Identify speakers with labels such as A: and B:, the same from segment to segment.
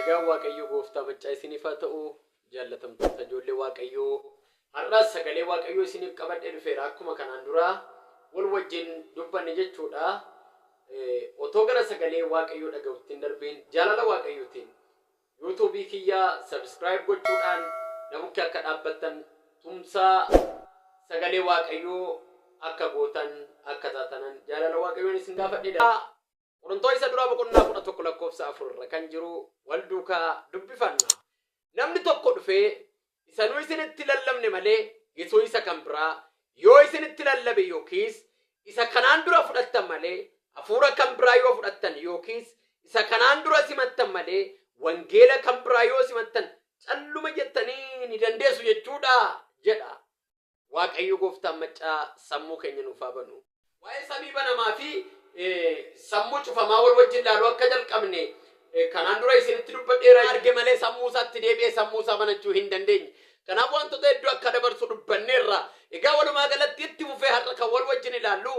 A: Nagaan Waaqayyoo gooftaa maccaa isiniif haa ta'u. Jaallatamtoota ijoollee Waaqayyoo, har'as sagalee Waaqayyoo isiniif qabadhee dhufeera. Akkuma kanaan dura wal wajjin dubbanne jechuudha. Otoo gara sagalee Waaqayyoo dhaga'utti hin darbiin, jaalala Waaqayyootiin YouTubeii kiyyaa subscribe gochuudhaan na bukkee akka dhaabbattan, tumsaa sagalee Waaqayyoo akka gootan, akka taatanan jaalala Waaqayyoon isin gaafadheedha. Qorontoo isa duraa boqonnaa 11 lakkoofsa 4 irra kan jiru wal duukaa dubbifanna. Namni tokko dhufee isa nu isinitti lallabne malee Yesuus isa kan biraa yoo isinitti lallabe, yookiis isa kanaan dura fudhattan malee hafuura kan biraa yoo fudhattan, yookiis isa kanaan dura simattan malee wangeela kan biraa yoo simattan, calluma jettanii ni dandeessu jechuudha jedha. Waaqayyo gooftaan maccaa sammuu keenya nuuf haa banu. Waa'ee samii banamaa fi sammuu cufamaa wal wajjin laaluu akka jalqabne kanaan dura isinitti dubbadheera. Arge malee sammuu isaatti deebi'ee sammuu isaa banachuu hin dandeenye. Kanaaf wantoota hedduu akka dabarsu dubbanneerra. Egaa walumaa galatti itti fufee har'a kan wal wajjin ilaallu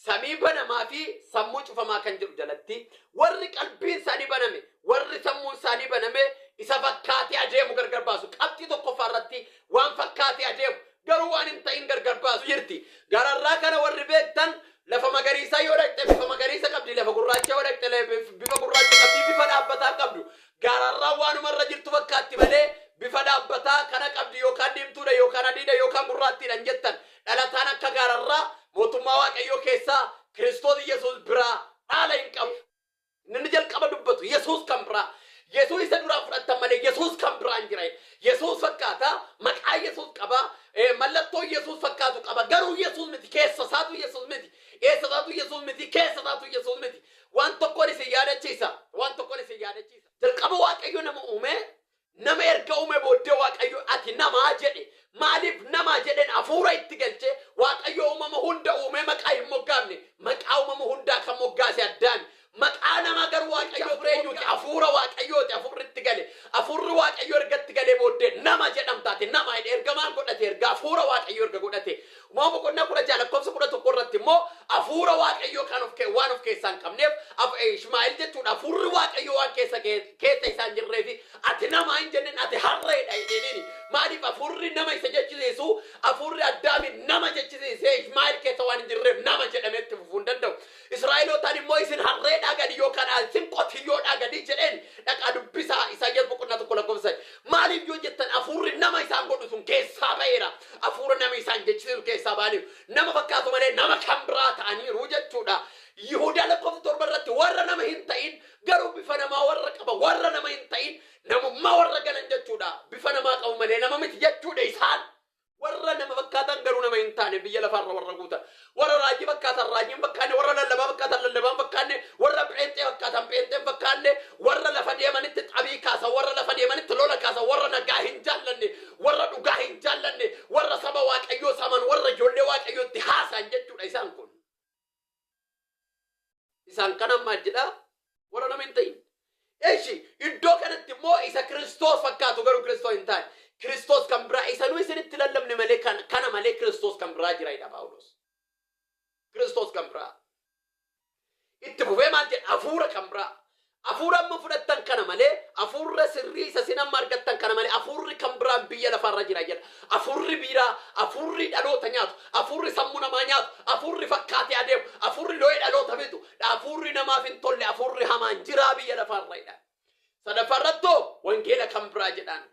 A: samii banamaa fi sammuu cufamaa kan jedhu jalatti, warri qalbiin isaanii baname, warri sammuun isaanii baname isa fakkaatee adeemu gargar baasu. Qabxii tokkoffaa irratti waan fakkaatee adeemu garuu waan hin ta'in gargar baasu jirti. Gararraa kana warri beektan, lafa magariisaa yoo dhaqxe bifa magariisa qabdi, lafa gurraacha yoo dhaqxe bifa gurraacha qabdi, bifa dhaabbataa qabdu. Gararraa waanumarra jirtu fakkaatti malee bifa dhaabbataa kana qabdi, yookaan diimtuudha, yookaan adiidha, yookaan gurraattiidha hin jettan. Dhalataan akka gaararraa mootummaa Waaqayyoo keessaa Kiristoos Yesuus biraa dhaala hin qabu. Inni jalqaba dubbatu Yesuus kan biraa. Yesuus isa duraa fudhattan malee Yesuus kan biraan jira. Yesuus fakkaata, maqaa Yesuus qaba, mallattoo Yesuus fakkaatu qaba. Garuu Yesuus miti, keessa isaatu Yesuus miti. Eessa isaatu Yesuus miti, keessa isaatu Yesuus miti. Waan tokkoon isin yaadachiisa. Waan tokkoon isin yaadachiisa. Jalqaba Waaqayyo nama uume. Nama erga uume booddee Waaqayyo "Ati namaa" jedhe. Maaliif namaa jedheen? Hafuura itti galche. Waaqayyo uumama hunda uumee maqaa hin moggaafne. Maqaa uumama hundaa kan moggaase Addaami. Maqaa namaa garuu Waaqayyo hafuura eenyuuti? Hafuura Waaqayyooti. Hafuurri itti gale. Hafuurri Waaqayyo erga itti galee booddee nama jedhamtaate. Nama jedhe erga maal godhate? Erga hafuura Waaqayyo erga godhate. Uumama boqonnaa 16 lakkoofsa 11 irratti immoo hafuura Waaqayyoo kan of waan of keessaa hin qabneef, Ishmaa'eel jechuudha, hafuurri Waaqayyoo waan keessa isaan jirreefi "Ati nama" hin jenneen, "Ati harreedha" jedheenini. Maaliif? Hafuurri nama isa jechisiisu, hafuurri Addaamin nama jechisiisee Ishmaa'eel keessa waan hin jirreef nama jedhamee itti fufuu hin danda'u. Israa'elootaan immoo "Isin harreedhaa gadi" yookaan "Isin qotiyyoodhaa gadi" jedheen. Dhaqaa dubbisaa, Isaayyaas boqonnaa 1 lakkoofsa. Maaliif yoo jettan, hafuurri nama isaan godhu sun keessaa ba'eera. Hafuura nama isaan jechisiisu keessaa ba'aniiru. Nama fakkaatu malee nama kan biraa ta'aniiru jechuudha. Yihudaa lakkoofsa 7 irratti warra nama hin ta'in garuu bifa namaa warra qaba, warra nama hin ta'in, namummaa warra galan jechuudha. Bifa namaa qabu malee nama miti jechuudha isaan. Warra nama fakkaatan garuu nama hin taane biyya lafaarra warra guutan. Warra raajii fakkaatan raajii hin fakkaanne, warra lallabaa fakkaatan lallabaa hin fakkaanne, warra pheenxee fakkaatan pheenxee hin fakkaanne, warra lafa deemanitti xabii kaasan, warra lafa deemanitti lola kaasan, warra nagaa hin jaallanne, warra dhugaa hin jaallanne, warra saba Waaqayyoo saman, warra ijoollee Waaqayyootti haasa'an jechuudha isaan kun. Isaan kanaan maal jedhaa? Warra nama hin ta'in. Eshi, iddoo kanatti immoo isa Kiristoos fakkaatu garuu Kiristoos hin taane. Kiristoos kan biraa isa nu isinitti lallabne malee kana malee Kiristoos kan biraa jira jedha Phaawulos. Kiristoos kan biraa. Itti fufee maal jedha? Hafuura kan biraa. Hafuura amma fudhattan kana malee, hafuurra sirrii isa isin amma argattan kana malee, hafuurri kan biraan biyya lafaarra jira jedha. Hafuurri biiraa, hafuurri dhaloota nyaatu, hafuurri sammuu namaa nyaatu, hafuurri fakkaatee adeemu, hafuurri loo'ee dhaloota fixu, hafuurri namaaf hin tolle, hafuurri hamaan jiraa biyya lafaarra jedha. Sadaffaarrattoo wangeela kan biraa jedhaan.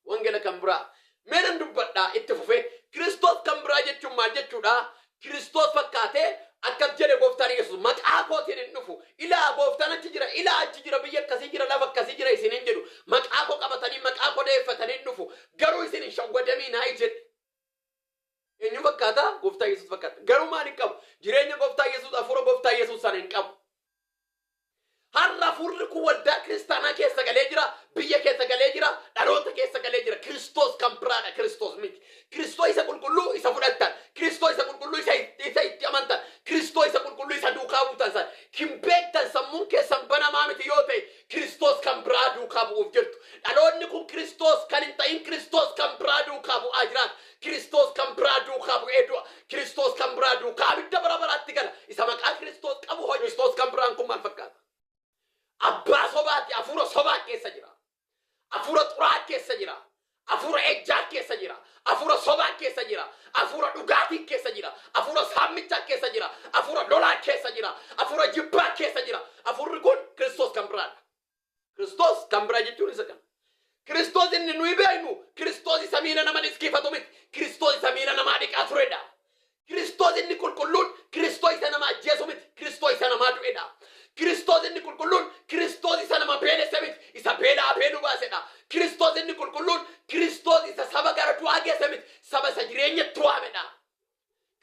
A: Wangeela kan biraa. Mee nan dubbadhaa itti fufee. Kiristoos kan biraa jechuun maal jechuudha? Kiristoos fakkaatee akkas jedhe gooftaan Yesuus, maqaa kootiin hin dhufu. "Ilaa, gooftaan achi jira, ilaa, achi jira, biyya akkasii jira, lafa akkasii jira" isin hin jedhu. Maqaa koo qabatanii, maqaa koo dheeffatanii hin dhufu. Garuu isin hin shawwadamiinaa jedhe. Eenyu fakkaata? Gooftaa Yesuus fakkaata. Garuu maal hin qabu? Jireenya gooftaa Yesuus, hafuura gooftaa Yesuus sana hin qabu. Har'a hafuurri kun waldaa kiristaanaa keessa galee jira, biyya keessa galee jira, dhaloota keessa galee jira. Kiristoos kan biraadha, Kiristoos miti. Kiristoos isa qulqulluu isa fudhattan, Kiristoos isa qulqulluu isa itti amantan, Kiristoos isa qulqulluu isa duukaa buutan san hin beektan. Sammuun keessan banamaa miti yoo ta'e, Kiristoos kan biraa duukaa bu'uuf jirtu. Dhaloonni kun Kiristoos kan hin ta'in, Kiristoos kan biraa duukaa bu'aa jiraata. Kiristoos kan biraa duukaa bu'ee du'a. Kiristoos kan biraa duukaa abidda bara baraatti gala. Isa maqaa Kiristoos qabu hojii. Kiristoos kan biraan kun maal fakkaata? Abbaa sobaati, hafuura sobaa keessaa. Hafuura ejjaa keessa jira. Hafuura sobaa keessa jira. Hafuura dhugaatii keessa jira. Hafuura saammichaa keessa jira. Hafuura lolaa keessa jira. Hafuura jibbaa keessa jira. Hafuurri kun Kiristoos kan biraadha. Kiristoos kan biraa jechuun isa kana. Kiristoos inni nuyi beeknu Kiristoos isa miila nama dhiskifatu miti. Kiristoos isa miila namaa dhiqaa turedha. Kiristoos inni qulqulluun Kiristoos isa nama ajjeesu miti. Kiristoos isa namaa du'edha. Kiristoos inni qulqulluun Kiristoos isa nama beelesse miti. Isa beelaa beeluu baasedha. Kiristoos inni qulqulluun Kiristoos isa saba gara du'aa geesse miti. Saba isa jireenyatti waamedha.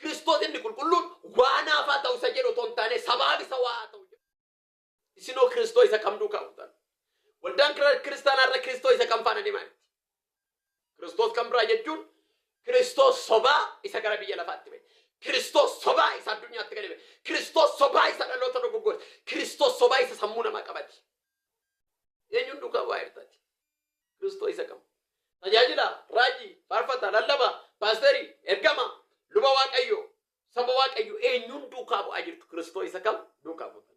A: Kiristoos inni qulqulluun waa naafaa ta'u isa jedhu otoo hin taane sabaaf isa waa ta'u jedhu. Isinoo Kiristoos isa kam duukaa buutan? Waldaan kiristaanaa irra Kiristoos isa kam faana deemaa jirti? Kiristoos kan biraa jechuun Kiristoos sobaa isa gara biyya lafaatti ba'e. Kiristoos sobaa isa addunyaatti gadi ba'e. Kiristoos sobaa isa dhaloota dogoggore. Kiristoos sobaa isa sammuu namaa qabate. Eenyuun duukaa bu'aa jirtati? Kiristoos isa kam? Tajaajila, raajii, faarfata, lallaba, paasterii, ergama, luba Waaqayyoo, saba Waaqayyoo eenyuun duukaa bu'aa jirtu? Kiristoos isa kam duukaa buutan?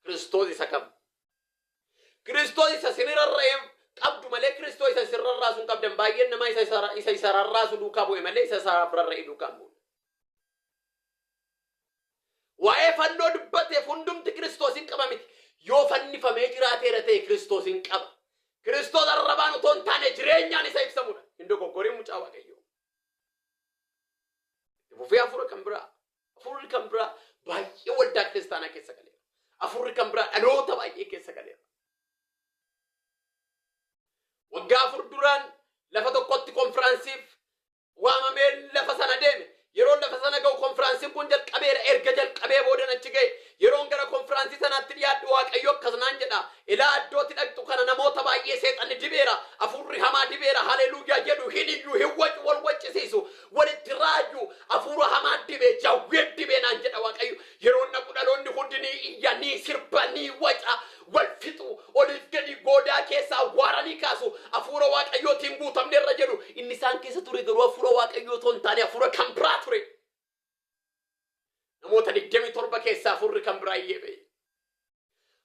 A: Kiristoos isa kam? Kiristoos isa isin rarra'ee qabdu malee Kiristoos isa isin rarraasu hin qabdan. Baay'een namaa isa rarraasu duukaa bu'e malee isa isaaf rarra'e duukaa hin buune. Waa'ee fannoo dubbateef hundumti Kiristoos hin qaba miti. Yoo fannifamee jiraateera ta'e Kiristoos hin qaba. Kiristoos arrabaan otoo hin taane jireenyaan isa ibsamudha. Hin dogoggorin, mucaa Waaqayyoo. Itti fufee hafuura kan biraa. Hafuurri kan biraa baay'ee waldaa kiristaanaa keessa galeera. Hafuurri kan biraa dhaloota baay'ee keessa galeera. Waggaa 4 duraan lafa tokkotti konfiraansiif waamamee lafa sana deeme. Yeroon lafa sana ga'u konfiraansiin kun jalqabeera. Erga jalqabee boodan achi ga'e. Yeroon gara konfiraansii sanaatti dhiyaadhu Waaqayyo akkas naan jedha. "Ilaa, iddootti dhaqxu kana namoota baay'ee seexanni dibeera. Hafuurri hamaa dibeera. Haleluuyaa jedhu, hin iyyu, hin wacu, wal waccisiisu, walitti raaju. Hafuura hamaa dibee, jawwee dibee," naan jedha Waaqayyo. Yeroon dhaqu dhaloonni hundi ni iyya, ni sirba, ni waca, wal fixu, oliif gadi goodaa keessaa waaranii kaasu. "Hafuura Waaqayyootiin guutamne irra," jedhu. Inni isaan keessa ture garuu hafuura Waaqayyoo otoo hin taane hafuura kan biraa ture. Namoota 27 keessaa hafuurri kan biraa iyyee ba'e.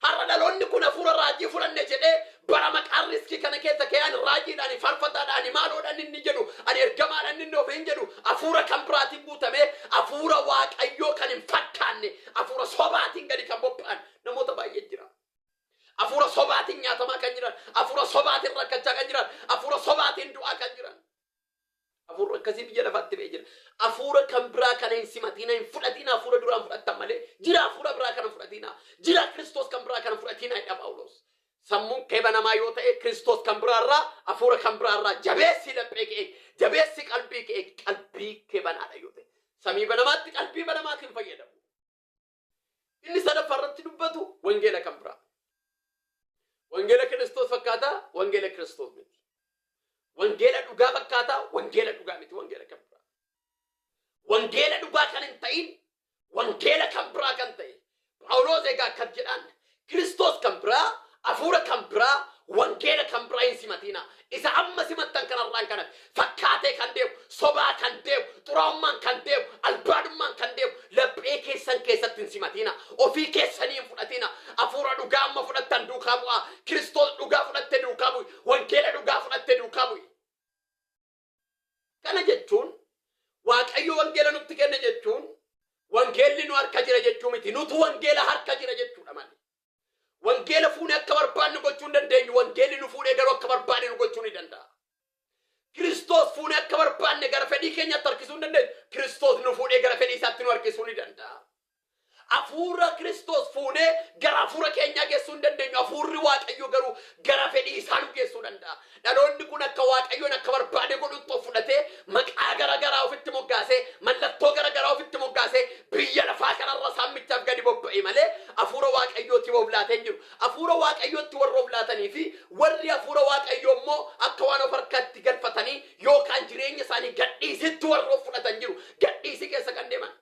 A: Har'a dhaloonni kun hafuura raajii fudhanne jedhee bara maqaan riskii kana keessa ka'ee, ani raajiidhaan, faarfataadhaan, maaloodhaan inni jedhu, ani ergamaadhaan inni ofiin jedhu, hafuura kan biraatiin guutamee hafuura Waaqayyoo kan hin fakkaanne hafuura sobaatiin gadi kan bobba'an namoota baay'ee jira. Hafuura sobaatiin nyaatamaa kan jiran, hafuura sobaatiin rakkachaa kan jiran, hafuura sobaatiin du'aa kan jiran. Hafuurri akkasii biyya lafaatti ba'ee jira. Hafuura kan biraa kana hin simatina, hin fudhatina, hafuura duraan fudhattan malee. Jira, hafuura biraa kana fudhatina. Jira, Kiristoos kan biraa kana fudhatina jedha Phaawulos. Sammuun kee banamaa yoo ta'e Kiristoos kan biraarraa, hafuura kan biraarraa jabeessi laphee kee, jabeessi qalbii kee, qalbii kee banaadha yoo ta'e. Samii banamaatti qalbii banamaatiin fayyadamu. Inni sadaffaa irratti dubbatu wangeela kan biraa. Wangeela Kiristoos fakkaataa, wangeela Kiristoos miti. Wangeela dhugaa fakkaataa, wangeela dhugaa miti, wangeela kan biraa. Wangeela dhugaa kan hin ta'in, wangeela kan biraa kan ta'e. Phaawulos egaa akkas jedhaan: "Kiristoos kan biraa, hafuura kan biraa, wangeela kan biraa hin simatina. Isa amma simattan kanarraan kanatti fakkaatee kan deemu, sobaa kan deemu, xuraa'ummaan kan deemu, albaadummaan kan deemu laphee keessan keessatti hin simatina. Ofii keessanii hin fudhatina. Hafuura dhugaa amma fudhattan duukaa bu'aa. Kiristoos dhugaa fudhatte duukaa bu'i. Wangeela dhugaa fudhatte duukaa bu'i." Kana jechuun Waaqayyo wangeela nutti kenne jechuun wangeelli nu harka jira jechuu miti. Nutu wangeela harka jira jechuudha malee. Wangeela fuunee akka barbaannu gochuu hin dandeenyu. Wangeelli nu fuudhee garuu akka barbaanne nu gochuu ni danda'a. Kiristoos fuunee akka barbaanne gara fedhii keenyatti harkisuu hin dandeenyu. Kiristoos nu fuudhee gara fedhii isaatti nu harkisuu ni danda'a. Hafuura Kiristoos fuunee gara hafuura keenyaa geessuu hin dandeenyu. Hafuurri Waaqayyo garuu gara fedhii isaa nu geessuu danda'a. Dhaloonni kun akka Waaqayyoon akka barbaade godhutti of fudhatee, maqaa gara garaa ofitti moggaasee, mallattoo gara garaa ofitti moggaasee biyya lafaa kanarra saammichaaf gadi bobba'e malee hafuura Waaqayyootiif of laatee hin jiru. Hafuura Waaqayyootti warra of laatanii fi warri hafuura Waaqayyoo immoo akka waan of harkatti galfatanii yookaan jireenya isaanii gadhiisitti warra of fudhatan jiru. Gadhiisii keessa kan deeman.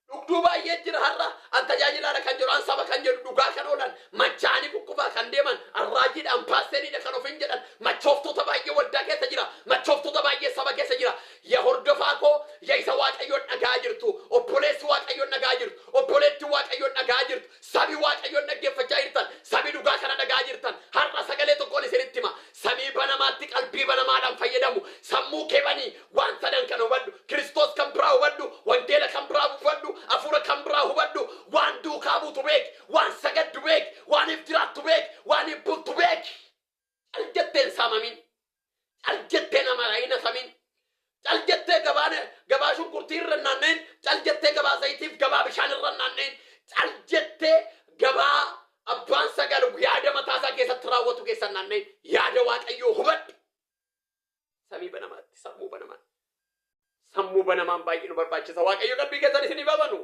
A: Dhugduu baay'ee jira har'a. An tajaajilaadha kan jedhu, an saba kan jedhu, dhugaa kan oolan, machaa'anii kukkufaa kan deeman, an raajiidha, an paasteriidha kan ofiin jedhan, machooftoota baay'ee waldaa keessa jira, machooftoota baay'ee saba keessa jira. Ya hordofaa koo, ya isa Waaqayyoon dhaga'aa jirtu, obboleessi Waaqayyoon dhaga'aa jirtu, obboleettiin Waaqayyoon dhaga'aa jirtu, sabi Waaqayyoon dhaggeeffachaa jirtan, sabi dhugaa kana dhaga'aa jirtan, har'a sagalee tokkoon isinitti hima. Samii banamaatti qalbii banamaadhaan fayyadamu. duukaa buutu beeki, waan sagaddu beeki, waaniif jiraattu beeki, waaniif bultu beeki. Cal jettee hin saamamin, cal jettee nama hin hasamin, cal jettee gabaa gabaa shunkurtii irra hin naanna'in, cal jettee gabaa zayitiif gabaa bishaan irra hin naanna'in, cal jettee gabaa abbaan sagal yaada mataasaa keessatti raawwatu keessa hin naanna'in. Yaada Waaqayyoo hubadhu. Samii banamaatti, sammuu banamaan. Sammuu banamaan baay'ee nu barbaachisa. Waaqayyo qalbii keessan isinii babanu.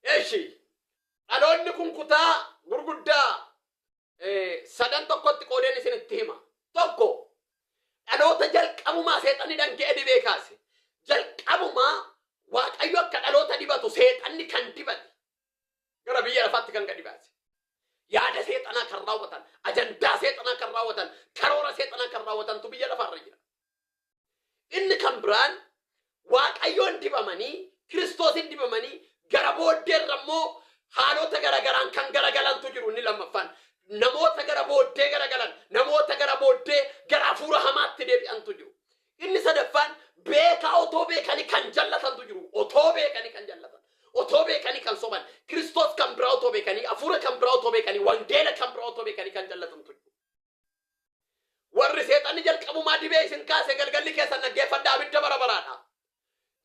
A: Eshi, dhaloonni kun kutaa gurguddaa sadan tokkotti qoodeen isinitti hima. Tokko, dhaloota jalqabumaa seexanni dhanga'ee dibee kaase. Jalqabumaa Waaqayyo akka dhaloota dibatu seexanni kan dibate. Gara biyya lafaatti kan gadi baase. Yaada seexanaa kan raawwatan, ajandaa seexanaa kan raawwatan, karoora seexanaa kan raawwatantu biyya lafaarra jira. Inni kan biraan Waaqayyoon dibamanii, Kiristoosiin dibamanii, gara booddeerra immoo haalota garagaraan kan garagalantu jiru. Inni lammaffaan namoota gara booddee garagalan, namoota gara booddee gara hafuura hamaatti deebi'antu jiru. Inni sadaffaan beekaa otoo beekanii kan jallatantu jiru. Otoo beekanii kan jallatan. Otoo beekanii kan soban. Kiristoos kan biraa otoo beekanii, hafuura kan biraa otoo beekanii, wangeela kan biraa otoo beekanii kan jallatantu jiru. Warri seexanni jalqabumaa dibee isin kaase, galgalli keessan, dhaggeeffadhaa, abidda bara baraadha.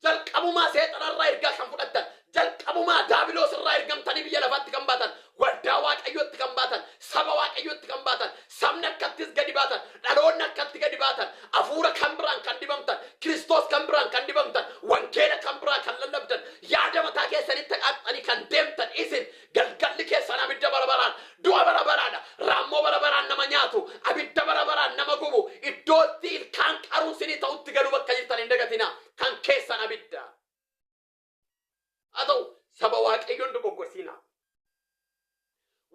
A: Jalqabumaa seexanarraa ergaa kan fudhattan, jalqabumaa daabiloos irraa ergamtanii biyya lafaatti kan baatan, waldaa Waaqayyootti kan baatan, saba Waaqayyootti kan baatan, sabni akkattis gadi baatan, dhaloonni akkatti gadi baatan, hafuura kan biraan kan dibamtan, Kiristoos kan biraan kan dibamtan, wangeela kan biraa kan lallabdan, yaada mataa keessanitti haqaaqxanii kan deemtan isin, galgalli keessan abidda bara baraan, du'a bara baraadha. Raammoo bara baraan nama nyaatu, abidda bara baraan nama gubu, iddootti ilkaan qaruun sinii ta'utti galuu bakka jirtan hin dagatinaa. Kan keessan abidda. Haa ta'u, saba Waaqayyoon dogoggorsiinaa.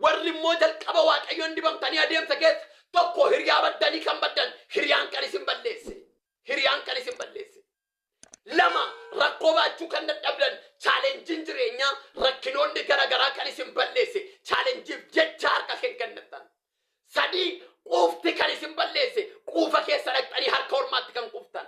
A: Warri immoo jalqaba Waaqayyoon dibamtanii adeemsa keessa tokko hiriyaa baddanii kan baddan, hiriyaan kan isin balleesse. Hiriyaan kan isin balleesse. Lama, rakkoo baachuu kan dadhabdan, challengeiin jireenyaa, rakkinoonni garaagaraa kan isin balleesse, challengeiif jecha harka kee kennattan. Sadii, quufti kan isin balleesse, quufa keessa dhaqxanii harka ormaatti kan quuftan.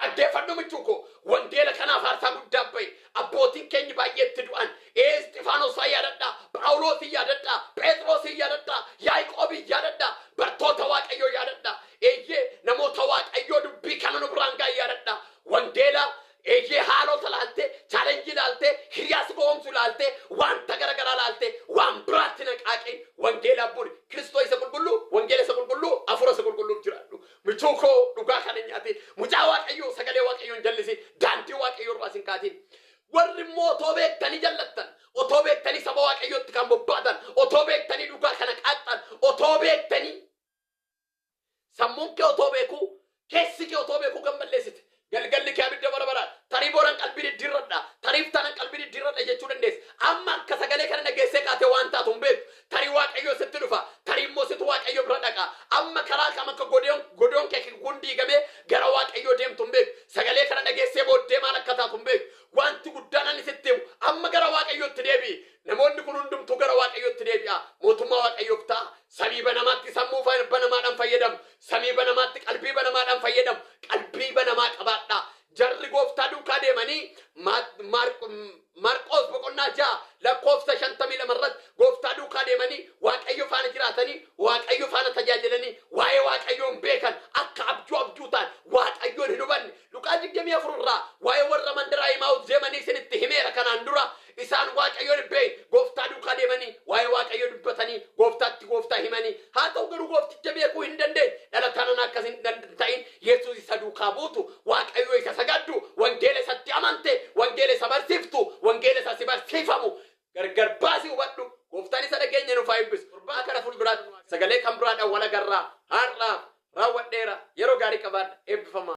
A: Dhaggeeffadhu michuu koo, wangeela kanaaf aarsaa guddaa bahe, abbootiin keenya baay'eetti du'an. Isxifaanos fa'aa yaadadhaa, Phaawulosin yaadadhaa, Phexrosin yaadadhaa, Yaaqoobiin yaadadhaa, bartoota Waaqayyoo yaadadhaa. Eeyyee, namoota Waaqayyoo dubbii kana nu biraan ga'an yaadadhaa. Wangeela, eeyyee, haalota laaltee, challenge laaltee, hiriyaa si gowwoomsu laaltee, wanta garaagaraa laaltee waan biraatti naqaaqin. Wangeela buli. Kiristoos isa qulqulluu, wangeela isa qulqulluu, hafuura isa qulqulluuf jiraadhu. Michuu koo, dhugaa kana hin nyaatin. Mucaa Waaqayyoo, sagalee Waaqayyoo hin jallisin. Daandii Waaqayyoo irraas hin kaatin. Warri immoo otoo beektanii jallattan, otoo beektanii saba Waaqayyootti kan bobbaatan, otoo beektanii dhugaa kana qaaxxan, otoo beektanii, sammuun kee otoo beekuu, keessi kee otoo beekuu kan balleessite, galgalli kee abidda bara baraan. Tarii boran qalbii diddiirradha, tariif tanan qalbii diddiirradha jechuu dandeessa. Amma akka sagalee kana dhageessee kaatee waan taatu hin beektu. Tarii Waaqayyo sitti dhufa, tarii immoo situ Waaqayyo bira dhaqa. Amma karaa kam akka godoon kee kun diigamee gara Waaqayyoo deemtu hin beektu. Sagalee kana dhageessee booddee maal akka taatu hin beektu. Wanti guddaan ani sitti himu, amma gara Waaqayyootti deebi'i. Namoonni kun hundumtuu gara Waaqayyootti deebi'a. Mootummaa Waaqayyoof ta'a. Samii banamaatti sammuu banamaadhaan fayyadamu. Samii banamaatti qalbii banamaadhaan fayyadamu. Qalbii banamaa qabaadhaa. Jarri gooftaa duukaa deemanii, Maarqoos boqonnaa 6 lakkoofsa 52 irratti, gooftaa duukaa deemanii, Waaqayyo faana jiraatanii, Waaqayyo faana tajaajilanii, waa'ee Waaqayyoon beekan akka abjuu abjuu ta'an, Waaqayyoon hin hubanne. Luqaa 24 irraa waa'ee warra mandaraa Imaawus deemanii isinitti himeera kanaan dura. Isaan Waaqayyoon hin beekne, gooftaa duukaa deemanii, waa'ee Waaqayyoo dubbatanii, gooftaatti gooftaa himanii, haa ta'u garuu goofticha beekuu hin dandeenye. Dhalataan akkas hin ta'in. Yesuus isa duukaa buutu, Waaqayyo isa sagaddu, wangeela isatti amante, wangeela isa barsiiftu, wangeela isa si barsiifamu gargar baasii hubadhu. Gooftaan isa dhageenya nuuf haa eebbisu. Torbaa kana fuulduraatti sagalee kan biraadhaan wal agarraa. Har'aaf raawwadheera. Yeroo gaarii qabaadha. Eebbifamaa.